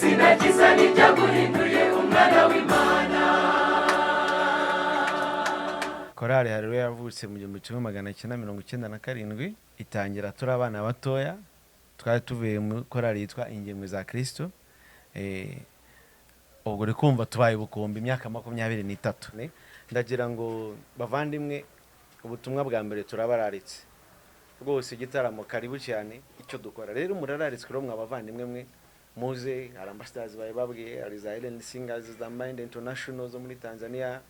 Izina ryiza niryaguhinduye umwana w'Imana. Korali Haleluya yavutse mu 1997, itangira turi abana batoya. Twari tuvuye muri korali yitwa Ingemwe za Kristo. Ubwo uri kumva tubaye ubukombe imyaka 23. Ndagira ngo bavandimwe, ubutumwa bwa mbere, turabararitse rwose, igitaramo karibu cyane. Icyo dukora rero, murararitswe rero mwa bavandimwe mwe, muze. Hari Ambassadors bari babwiye, hari za Ellen Singers za Mind International zo muri Tanzania,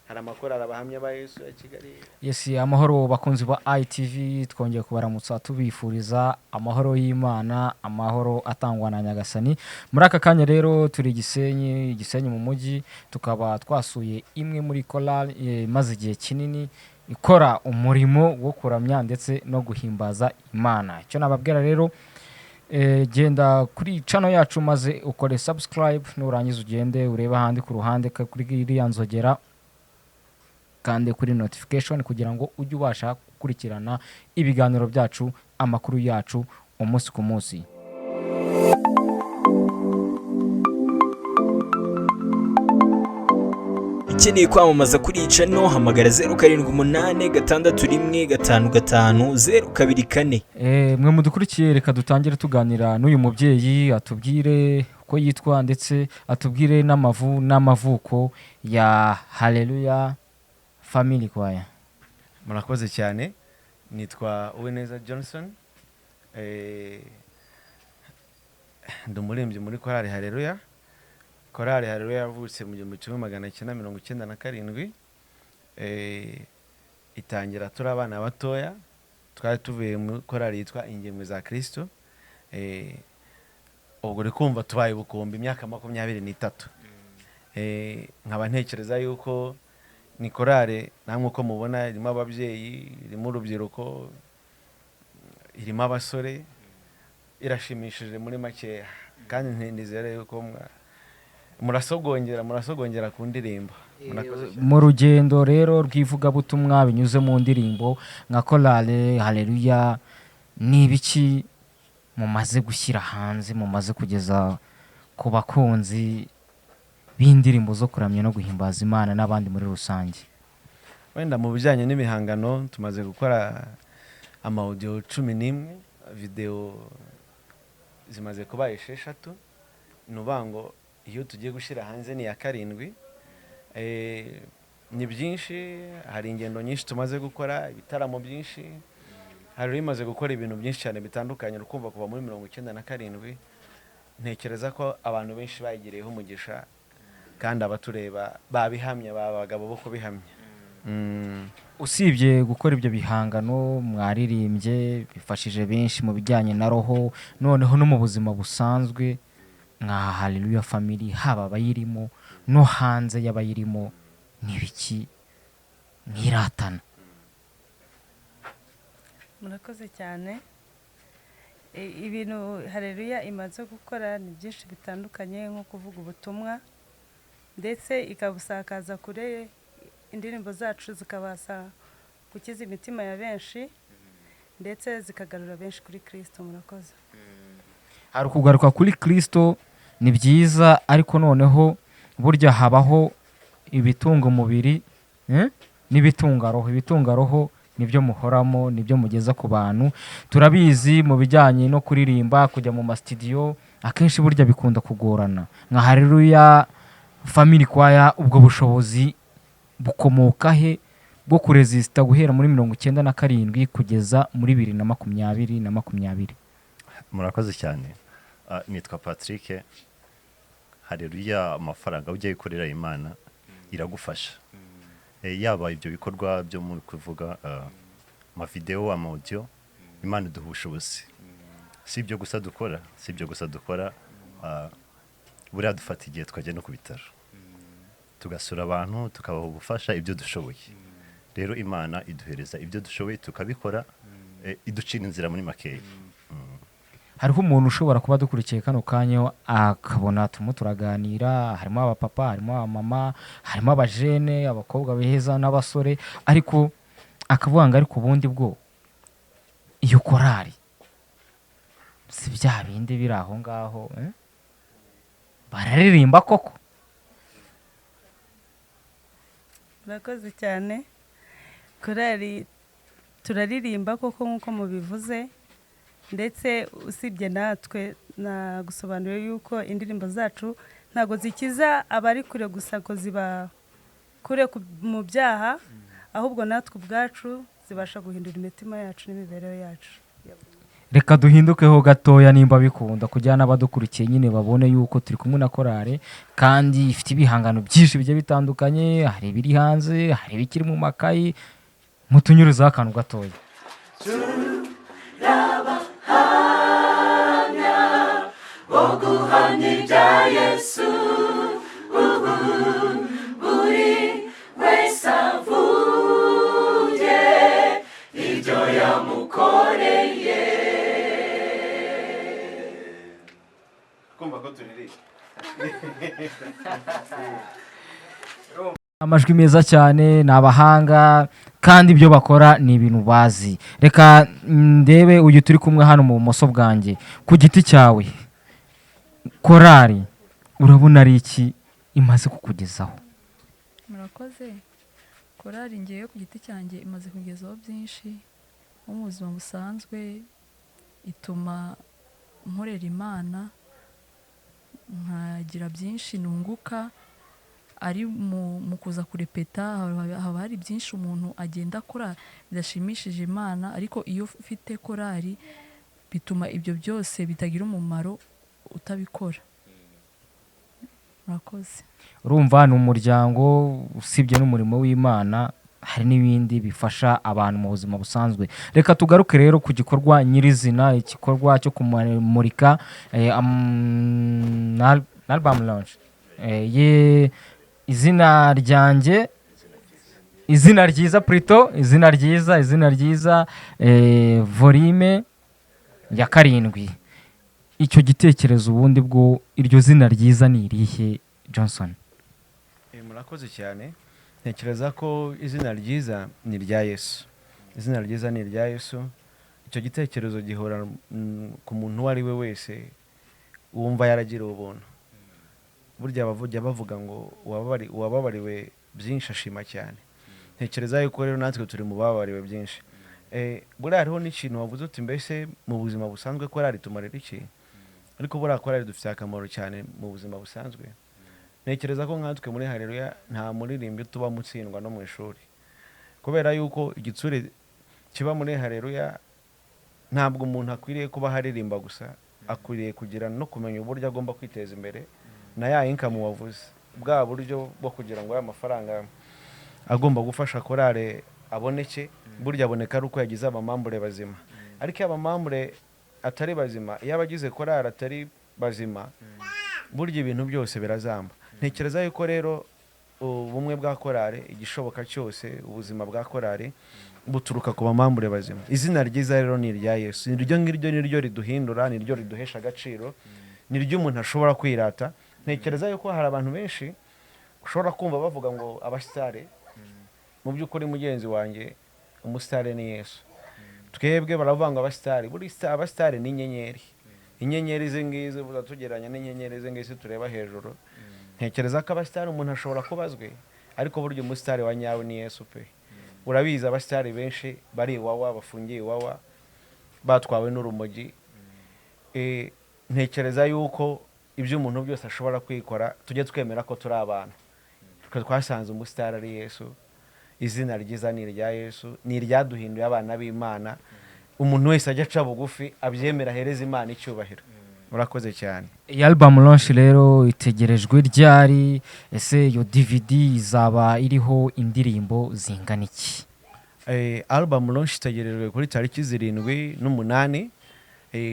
hari amakorali Abahamya ba Yesu ya Kigali. Yes, amahoro bakunzi ba ITV, twongeye kubaramutsa tubifuriza amahoro y'Imana, amahoro atangwa na Nyagasani. Muri aka kanya rero turi Gisenyi, Gisenyi mu mujyi, tukaba twasuye imwe muri korali imaze igihe kinini ikora umurimo wo kuramya ndetse no guhimbaza Imana. Icyo nababwira rero, genda kuri channel yacu maze ukore subscribe, nurangiza ugende urebe ahandi ku ruhande kuri iriya nzogera, kandi kuri notification, kugira ngo ujye ubasha gukurikirana ibiganiro byacu, amakuru yacu umunsi ku munsi. Ukeneye kwamamaza kuri iyi channel, hamagara 0786155024. Mwe mudukurikiye, reka dutangire tuganira n'uyu mubyeyi, atubwire uko yitwa ndetse atubwire n'amavu n'amavuko ya Haleluya Family Choir. Murakoze cyane. Nitwa Uwineza Johnson. Ndi umuririmbyi muri Korali Haleluya. Korali Haleluya yavutse mu 1997, itangira turi abana batoya. Twari tuvuye muri korali yitwa Ingemwe za Kristo. Ubwo uri kumva tubaye ubukombe imyaka 23. Nkaba ntekereza yuko ni korale namwe uko mubona irimo ababyeyi, irimo urubyiruko, irimo abasore, irashimishije muri makeya, kandi nizere yuko murasogongera ku ndirimbo. Murakoze cyane. Mu rugendo rero rw'ivugabutumwa binyuze mu ndirimbo nka korale Haleluya, ni ibiki mumaze gushyira hanze, mumaze kugeza ku bakunzi b'indirimbo zo kuramya no guhimbaza Imana n'abandi muri rusange? Wenda mu bijyanye n'ibihangano, tumaze gukora ama audio 11, videwo zimaze kuba 6, ni ukuvuga ngo iyo tugiye gushyira hanze ni iya karindwi. Ni byinshi, hari ingendo nyinshi tumaze gukora, ibitaramo byinshi, hari imaze gukora ibintu byinshi cyane bitandukanye. Ukumva kuva muri 97, ntekereza ko abantu benshi bayigiriyeho umugisha, kandi abatureba babihamya, baba abagabo bo kubihamya. Usibye gukora ibyo bihangano mwaririmbye bifashije benshi mu bijyanye na roho, noneho no mu buzima busanzwe nka Haleluya Family, haba abayirimo no hanze y'abayirimo, ni ibiki mwiratana? Murakoze cyane. Ibintu Hareruya imaze gukora ni byinshi bitandukanye, nko kuvuga ubutumwa ndetse ikabusakaza kure, indirimbo zacu zikabasha gukiza imitima ya benshi ndetse zikagarura benshi kuri Kirisito. Murakoze. Hari ukugaruka kuri Kirisito, ni byiza, ariko noneho burya habaho ibitunga umubiri n'ibitunga roho. Ibitunga roho nibyo muhoramo, nibyo mugeza ku bantu. Turabizi, mu bijyanye no kuririmba, kujya mu masitidiyo akenshi burya bikunda kugorana. Nka Haleluya Family Choir, ubwo bushobozi bukomoka he bwo kurezisita guhera muri 97 kugeza muri 2020 na 20? Murakoze cyane. Nitwa Patrick. Hareruya, amafaranga ujya wikorera Imana iragufasha. Yaba ibyo bikorwa byo muri kuvuga, amavidewo, ama audio, Imana iduha ubushobozi. Si ibyo gusa dukora, buriya dufata igihe tukajya no ku bitaro, tugasura abantu, tukabaha ubufasha ibyo dushoboye. Rero Imana iduhereza ibyo dushoboye tukabikora, iducira inzira muri makeya. Hariho umuntu ushobora kuba dukurikiye kano kanya akabona turimo turaganira, harimo abapapa, harimo abamama, harimo abajene, abakobwa beza n'abasore, ariko akavuga ngo: "Ariko ubundi bwo iyo korari si bya bindi biri aho ngaho, eh?" Bararirimba koko? Murakoze cyane. Korali turaririmba koko nk'uko mubivuze, ndetse usibye natwe nagusobanuriye yuko indirimbo zacu ntabwo zikiza abari kure gusa ngo ziba kure mu byaha, ahubwo natwe ubwacu zibasha guhindura imitima yacu n'imibereho yacu. Reka duhindukeho gatoya nimba bikunda, kugira n'abadukurikiye nyine babone yuko turi kumwe na korale kandi ifite ibihangano byinshi bigiye bitandukanye. Hari ibiri hanze, hari ibikiri mu makayi. Mutunyurizeho akantu gatoya. Bo guhamya ibya Yesu, ubu buri wese avuge ibyo yamukoreye. Kumva ko turirimba. Amajwi meza cyane, ni abahanga kandi ibyo bakora ni ibintu bazi. Reka ndebe uyu turi kumwe hano mu bumoso bwanjye. Ku giti cyawe, korari urabona ari iki imaze kukugezaho? Murakoze. Korali ngewe ku giti cyanjye imaze kugezaho byinshi nko mu buzima busanzwe, ituma nkorera Imana, nkagira byinshi nunguka. Ari mu kuza kurepeta haba hari byinshi umuntu agenda akora bidashimishije Imana, ariko iyo ufite korali bituma ibyo byose bitagira umumaro utabikora. Murakoze. Urumva ni umuryango, usibye n'umurimo w'Imana hari n'ibindi bifasha abantu mu buzima busanzwe. Reka tugaruke rero ku gikorwa nyirizina, igikorwa cyo kumurika album launch. Ye izina ryanjye, izina ryiza, plutôt izina ryiza, izina ryiza, volume ya 7. Icyo gitekerezo ubundi bwo iryo zina ryiza ni irihe, Johnson? Murakoze cyane. Ntekereza ko izina ryiza ni irya Yesu. Izina ryiza ni irya Yesu. Icyo gitekerezo gihora ku muntu uwo ari we wese wumva yaragiriwe ubuntu. Burya bavujya bavuga ngo uwababariwe byinshi ashima cyane. Ntekereza yuko rero natwe turi mu bababariwe byinshi. Buriya hariho n'ikintu wavuze uti mbese mu buzima busanzwe korali tumarira iki? Ariko buriya korali dufite akamaro cyane mu buzima busanzwe. Ntekereza ko nkatwe muri Haleluya nta muririmbyi tuba mutsindwa no mu ishuri, kubera yuko igitsure kiba muri Haleluya ntabwo umuntu akwiriye kuba aririmba gusa, akwiriye kugira no kumenya uburyo agomba kwiteza imbere na ya income wavuze, bwa buryo bwo kugira ngo ya mafaranga agomba gufasha korale aboneke. Burya aboneka ari uko yagize abamambure bazima, ariko iyo abamambure atari bazima, iyo abagize korale atari bazima, burya ibintu byose birazamba. Ntekereza yuko rero ubumwe bwa korale, igishoboka cyose, ubuzima bwa korale buturuka ku bamambure bazima. Izina ryiza rero ni irya Yesu. Iryo ngiryo ni ryo riduhindura, ni ryo riduhesha agaciro, ni ryo umuntu ashobora kwirata. Ntekereza yuko hari abantu benshi ushobora kumva bavuga ngo abasitare, mu by'ukuri mugenzi wanjye umusitare ni Yesu. Twebwe baravuga ngo abasitare, buri abasitare ni inyenyeri. Inyenyeri izi ngizi uza tugereranya n'inyenyeri izi ngizi tureba hejuru. Ntekereza ko abasitari umuntu ashobora kubazwe, ariko burya umusitari wa nyawe ni Yesu pe. Urabizi abasitari benshi bari iwawa, bafungiye iwawa, batwawe n'urumogi. Ntekereza yuko ibyo umuntu byose ashobora kwikora, tujye twemera ko turi abantu. Twe twasanze umusitari ari Yesu. Izina ryiza ni irya Yesu, ni iryaduhinduye abana b'Imana. Umuntu wese ajya aca bugufi abyemera, ahereze Imana icyubahiro. Murakoze cyane. Iyi album launch rero itegerejwe ryari? Ese iyo DVD izaba iriho indirimbo zingana iki? Album launch itegerejwe kuri tariki 7 n'umunani,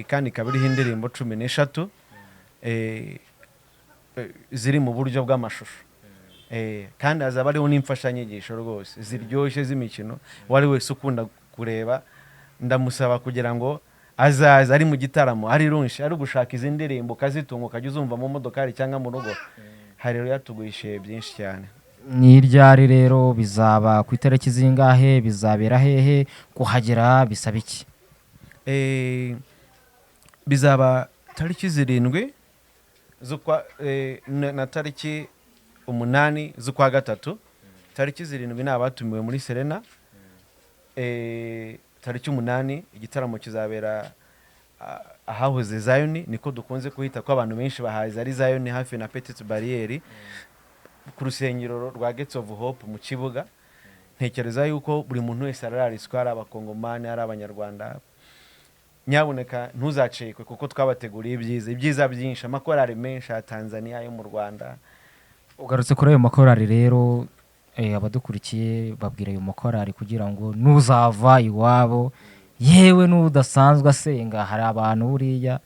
kandi ikaba iriho indirimbo 13, ziri mu buryo bw'amashusho. Kandi hazaba hariho n'imfashanyigisho rwose ziryoshye z'imikino. Uwari wese ukunda kureba ndamusaba kugira ngo azaza ari mu gitaramo, ari launch, ari gushaka izi ndirimbo ukazitunga ukajya uzumva mu modokari cyangwa mu rugo. Haleluya tuguhishiye byinshi cyane. Ni ryari rero bizaba, ku itariki zingahe, bizabera hehe, kuhagera bisaba iki? Bizaba tariki 7 z'ukwa na tariki 8 z'ukwa gatatu. Tariki 7 ni abatumiwe muri Serena. Tariki 8 igitaramo kizabera ahahoze Zion, niko dukunze kuhita ko abantu benshi bahazi ari Zion, hafi na Petite Barriere, ku rusengero rwa Gates of Hope mu kibuga. Ntekereza yuko buri muntu wese ararariswa, ari Abakongomani, ari Abanyarwanda. Nyabuneka ntuzacikwe, kuko twabateguriye ibyiza, ibyiza byinshi, amakorari menshi ya Tanzania, yo mu Rwanda. Ugarutse kuri ayo makorari rero, abadukurikiye babwira ayo makorari kugira ngo nuzava iwabo, yewe n'udasanzwe asenga, hari abantu buriya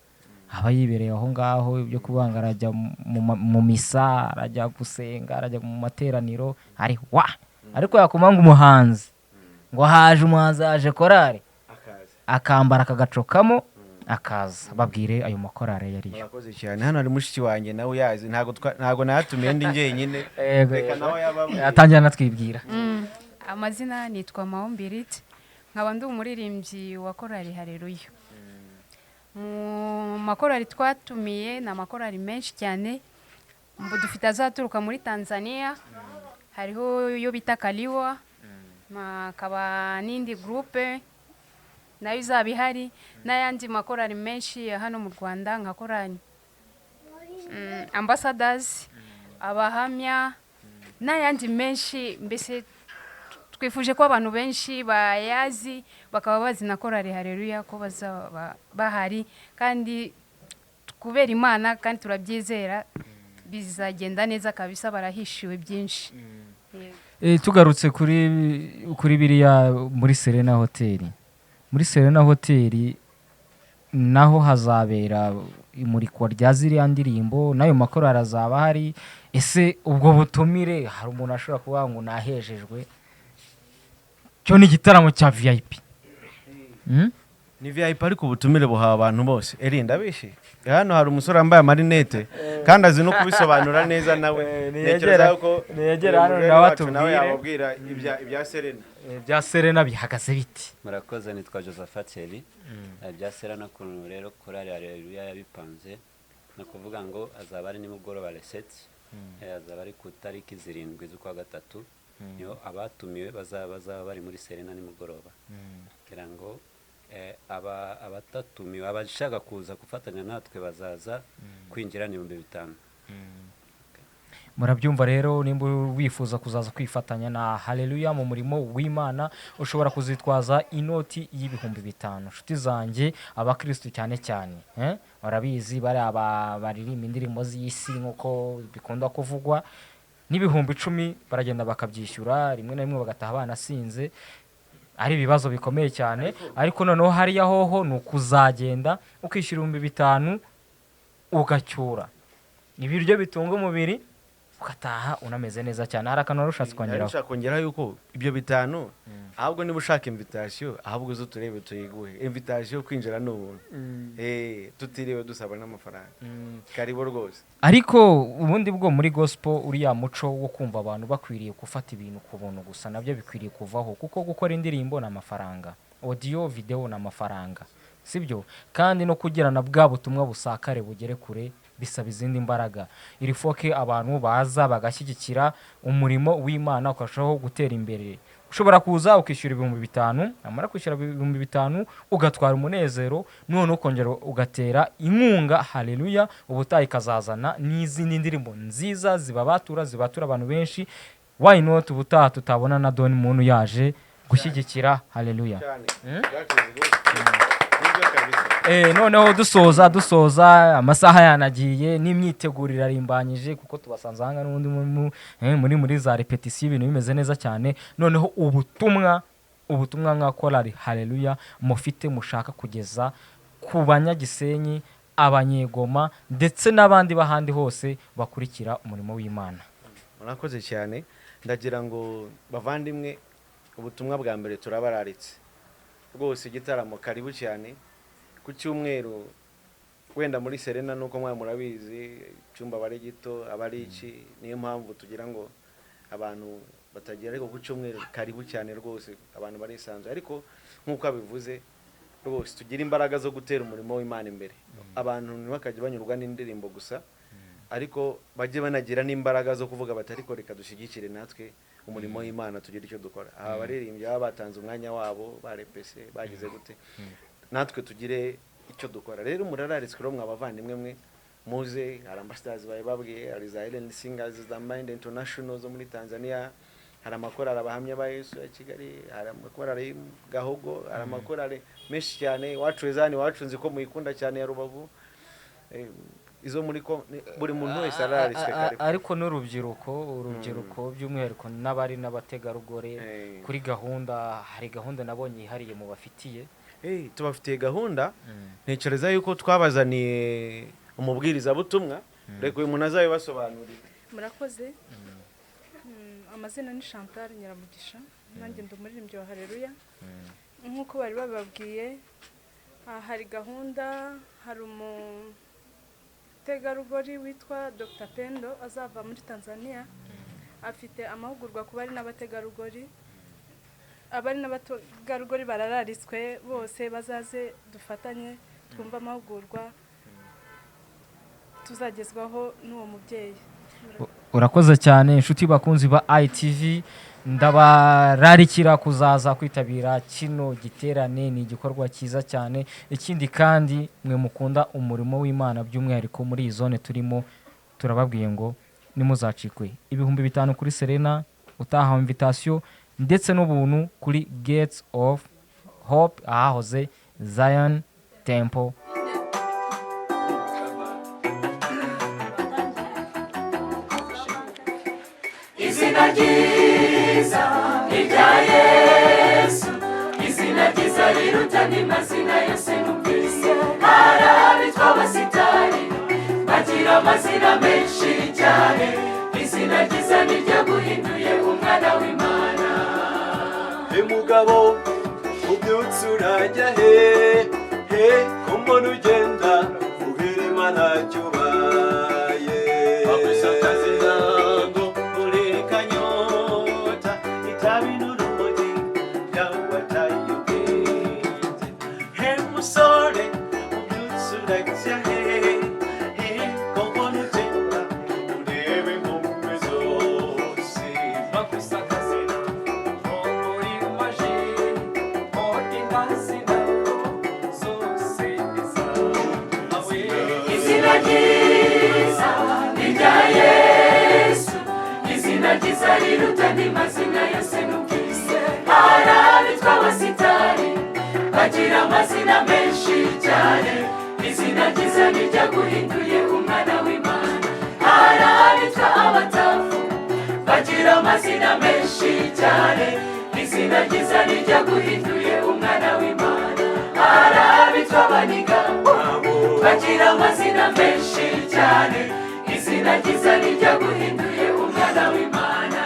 aba yibereye aho ngaho, ibyo kubanga arajya mu misa, arajya gusenga, arajya mu materaniro ari wa, ariko yakomanga umuhanzi ngo haje umuhanzi, haje korari, akaza akambara akagacokamo akaza. Babwire ayo makorari ayo ariyo. Murakoze cyane. Hano hari mushiki wanjye nawe uyazi. Ntabwo nayatumiye ndi njyenyine. Yego, reka yego. Nawe yababwira. Atangira anatwibwira. Amazina nitwa Mahombirit, nkaba ndi umuririmbyi wa korali Hareruya. Mu makorali twatumiye ni amakorali menshi cyane. Dufite azaturuka muri Tanzania, hariho iyo bita Kaliwa, hakaba n'indi groupe nayo izaba ihari, n'ayandi makorali menshi ya hano mu Rwanda nka korali Ambassadors, Abahamya n'ayandi menshi. Mbese twifuje ko abantu benshi bayazi bakaba bazi na korali Hareruya ko bazaba bahari, kandi kubera Imana, kandi turabyizera bizagenda neza kabisa, barahishiwe byinshi. Yego. Tugarutse kuri biriya muri Serena Hoteli, muri Serena Hoteli naho hazabera imurikwa rya ziriya ndirimbo n'ayo makorari azaba ahari. Ese ubwo butumire, hari umuntu ashobora kuvuga ngo nahejejwe, cyo ni igitaramo cya VIP? Ni VIP, ariko ubutumire buhawe abantu bose. Eri ndabishe, hano hari umusore wambaye amarinete kandi azi no kubisobanura neza nawe. Ntekereza ko niyegere uyu hano mugore nawe wacu nawe atubwire. yababwira ibya Serena. Bya Serena bihagaze biti? Murakoze, nitwa Josephat Heri. Ibya Serena, ukuntu rero korali Haleluya yabipanze, ni ukuvuga ngo azaba ari nimugoroba le 7, azaba ari ku tariki 7 z'ukwa gatatu, niho abatumiwe bazaba bari muri Serena nimugoroba, kugira ngo abatatumiwe, abashaka kuza gufatanya natwe bazaza. Kwinjira ni 5000. Murabyumva rero, nimba wifuza kuzaza kwifatanya na Haleluya mu murimo w'Imana, ushobora kuzitwaza inoti y'5000. Inshuti zanjye, abakirisitu cyane cyane, barabizi bari aba baririmba indirimbo z'isi nk'uko bikunda kuvugwa, n'10,000 baragenda bakabyishyura, rimwe na rimwe bagataha banasinze, ari ibibazo bikomeye cyane. Ariko noneho hariya hoho ni ukuzagenda ukishyura 5000, ugacyura ibiryo bitunga umubiri, ugataha unameze neza cyane. Hari akantu wari ushatse Nari kongeraho? nshaka kongeraho yuko ibyo 5, ahubwo niba ushaka invitation, ahubwo uze uturebe tuyiguhe invitation. Kwinjira ni ubuntu, tutiriwe dusaba n'amafaranga. Karibu rwose. Ariko ubundi bwo muri gospel, uriya muco wo kumva abantu bakwiriye gufata ibintu ku buntu gusa, nabyo bikwiriye kuvaho, kuko gukora indirimbo ni amafaranga, audio video ni amafaranga, sibyo? Kandi no kugirana bwa butumwa busakare bugere kure bisaba izindi mbaraga. Iri foke abantu baza bagashyigikira umurimo w'Imana ukarushaho gutera imbere. Ushobora kuza ukishyura 5000, wamara kwishyura 5000 ugatwara umunezero, none ukongera ugatera inkunga Haleluya, ubutaha ikazazana n'izindi ndirimbo nziza zibabatura, zibatura abantu benshi. Why not ubutaha tutabona na Don Muntu yaje gushyigikira Haleluya? Cyane. That is good. Nibyo kabisa. Noneho dusoza, amasaha yanagiye n'imyiteguro irarimbanyije, kuko tubasanze aha ngaha n'ubundi muri za répétition, ibintu bimeze neza cyane. Noneho ubutumwa nka korali Haleluya mufite, mushaka kugeza ku Banyagisenyi, Abanyegoma ndetse n'abandi b'ahandi hose bakurikira umurimo w'Imana. Murakoze cyane. Ndagira ngo bavandimwe, ubutumwa bwa mbere turabararitse rwose, igitaramo karibu cyane ku cyumweru. Wenda muri Serena nuko mwa murabizi icyumba aba ari gito, aba ari iki, niyo mpamvu tugira ngo abantu batagira, ariko ku cyumweru karibu cyane rwose, abantu barisanzuye. Ariko nk'uko abivuze rwose, tugira imbaraga zo gutera umurimo w'Imana imbere, abantu ntibakajya banyurwa n'indirimbo gusa. Ariko bajye banagira n'imbaraga zo kuvuga bati ariko reka dushyigikire natwe umurimo w'Imana, tugire icyo dukora. Aba baririmbyi baba batanze umwanya wabo, barepese, bagize gute, natwe tugire icyo dukora. Rero murararitswe rero, mwabavandimwe mwe, muze. Hari Ambassadors bawe babwiye, hari za Ellen Singers za Mind International zo muri Tanzania, hari amakorali Abahamya ba Yesu ya Kigali, hari amakorali Gahogo, hari amakorali menshi cyane. Iwacu Hezani iwacu nzi ko muyikunda cyane ya Rubavu. Izo muri ko buri muntu wese arararitswe. Karibu. Ariko n'urubyiruko, by'umwihariko n'abari n'abategarugori, kuri gahunda, hari gahunda nabonye yihariye mu bafitiye. Tubafitiye gahunda. Ntekereza yuko twabazaniye umubwirizabutumwa, reka uyu muntu azabibasobanurire. Murakoze. Amazina ni Chantal Nyiramugisha, nanjye ndi umuririmbyi wa Haleluya. Nk'uko bari bababwiye, hari gahunda, hari umutegarugori witwa Dr Pendo azava muri Tanzania, afite amahugurwa ku bari n'abategarugori. Abari n'abategarugori barararitswe bose, bazaze dufatanye twumve amahugurwa tuzagezwaho n'uwo mubyeyi. Urakoze cyane. Inshuti bakunzi ba ITV, ndabararikira kuzaza kwitabira kino giterane, ni igikorwa cyiza cyane. Ikindi kandi, mwe mukunda umurimo w'Imana, by'umwihariko muri iyi zone turimo, turababwiye ngo nimuzacikwe. 5000 kuri Serena utahawe invitation, ndetse n'ubuntu kuri Gates of Hope ahahoze Zion Temple. Izina ryiza ni irya Yesu, izina ryiza riruta andi mazina yose numvise. Hari abitwa abasitari bagira amazina menshi cyane, izina ryiza ni ryaguhinduye umwana w'Imana. He mugabo ubyutse urajya he? He ko mbona ugenda uhirima ntacyo ubaye? Bakwise ngo ureka nyota, itabi n'urumogi byawataye ubwenge. He musore ubyutse urajya he? He ko mbona ugenda urebe inkumi zose? Bakwise akazina ngo uri maji, ngo inazina zose ni zawe. Izina ryiza ni irya Yesu, izina ryiza riruta andi mazina yose numvise. Hari abitwa abasitari bagira amazina menshi cyane, izina ryiza ni ryaguhinduye umwana w'Imana. Hari abitwa abatafu bagira amazina menshi cyane, izina ryiza ni ryaguhinduye umwana w'Imana. Hari abitwa abaniga bagira amazina menshi cyane, izina ryiza ni ryaguhinduye umwana w'Imana.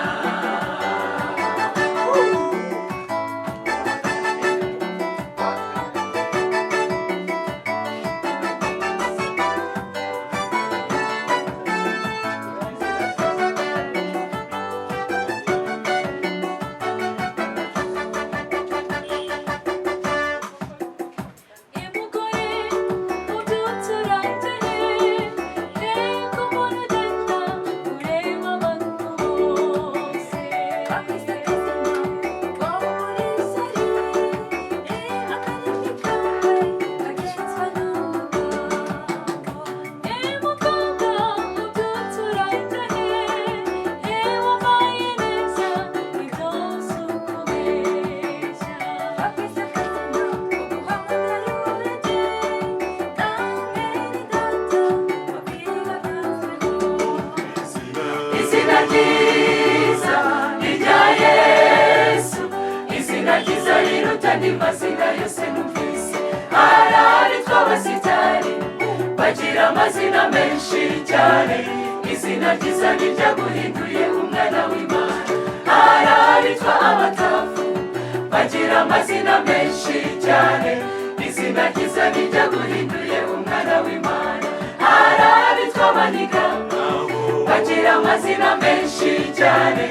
Umugore ubyutse urajya he? He ko mbona ugenda ureba abantu bose? Bakwise akazina ngo uri ishyari, akarimi kawe kagenzwa n'amagambo. Mukobwa ubyutse urajya he? He wambaye neza, ibyo si ukubeshya. Bakwise akazina ngo guhamagara iwanjye, Izina ryiza ni irya Yesu, izina ryiza riruta andi mazina yose numvise. Hari abitwa abasitari bagira amazina menshi cyane, izina ryiza ni ryaguhinduye umwana w'Imana. Hari abitwa abatafu bagira amazina menshi cyane, izina ryiza ni ryaguhinduye umwana w'Imana. Hari abitwa abaniga bagira amazina menshi cyane,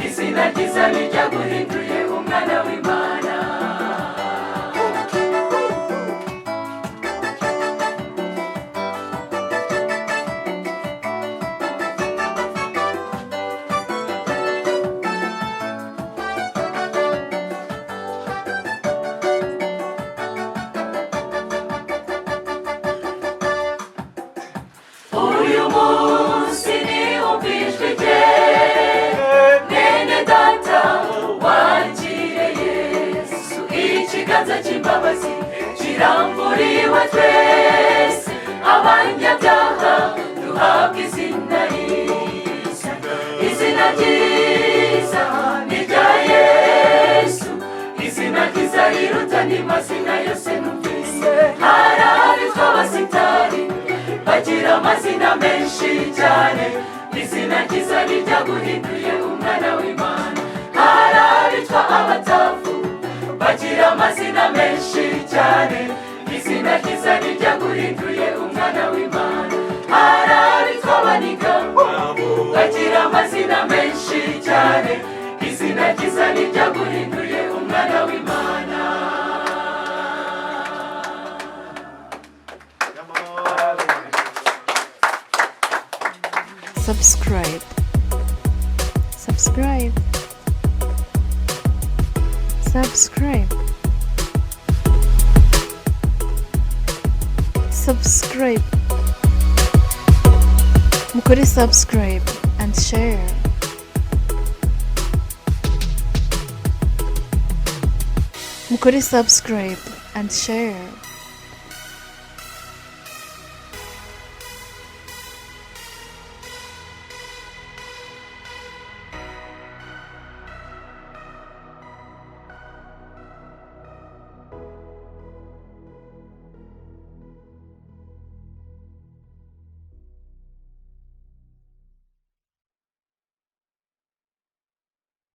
izina ryiza ni ryaguhinduye umwana w'Imana. Riramburiwe twese abanyabyaha, duhabwa izina rishya. Izina ryiza ni irya Yesu, izina ryiza riruta andi mazina yose numvise. Hari abitwa abasitari bagira amazina menshi cyane, izina ryiza niryaguhinduye umwana w'Imana. Hari abitwa abatavu bagira amazina menshi cyane, izina ryiza niryaguhinduye umwana w'Imana. Hari abitwa abaniga bagira amazina menshi cyane, izina ryiza niryaguhinduye umwana w'Imana. Subscribe, subscribe, subscribe, subscribe. Mukore subscribe and share. Mukore subscribe and share.